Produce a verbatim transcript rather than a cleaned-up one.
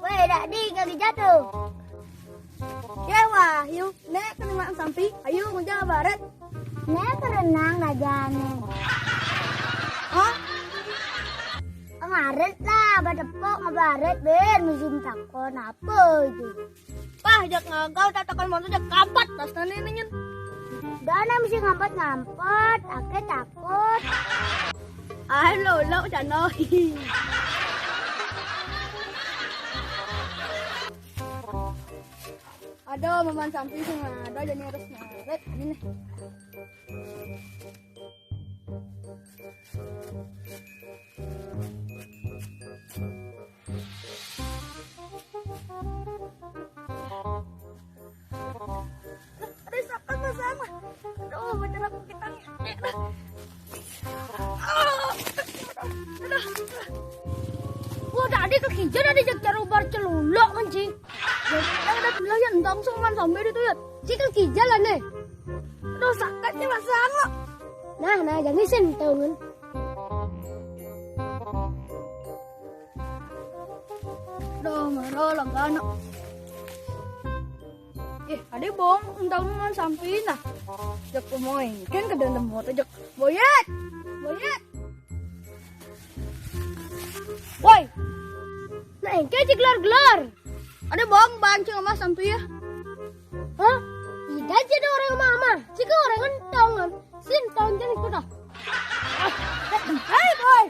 Weh, Dadi, kaki jatuh. Ya, Wahyu, né kena sampi. Ayo, ngajak ngabaret. Né berenang aja né. Hah? Ngaret lah, badepok ngabaret, ben musim takon apa itu. Pah, jak ngagau tatakan mantu jak kapat tas tane nenyen. Dana mesti ngampat-ngampat, ake takut. Ah, lo, lo, cano. Ada maman sampi sing ada jadi harus ngaret ini. Ada siapa nggak sama? Aduh, bener aku kita. Aduh. Wah, tadi kekijal ada jak carubar celulok kan, Ci. Ya, ada bilang ya entong suman sampai itu ya. Ci kekijal lah nih. Aduh, sakitnya masang lo. Nah, nah, jangan sentongan. Duh, mara lagana. Eh, ada bong, entong man sampi nah. Jak pemoy, kan ke dalam motor jak. Boyet, boyet. Woi. Nah, engke cik gelar-gelar. Ada bong, bancing sama sampi ya. Hah? Ida aja ada orang mama. Cik orang entongan. Sin tahun jadi kuda. Hei, boy.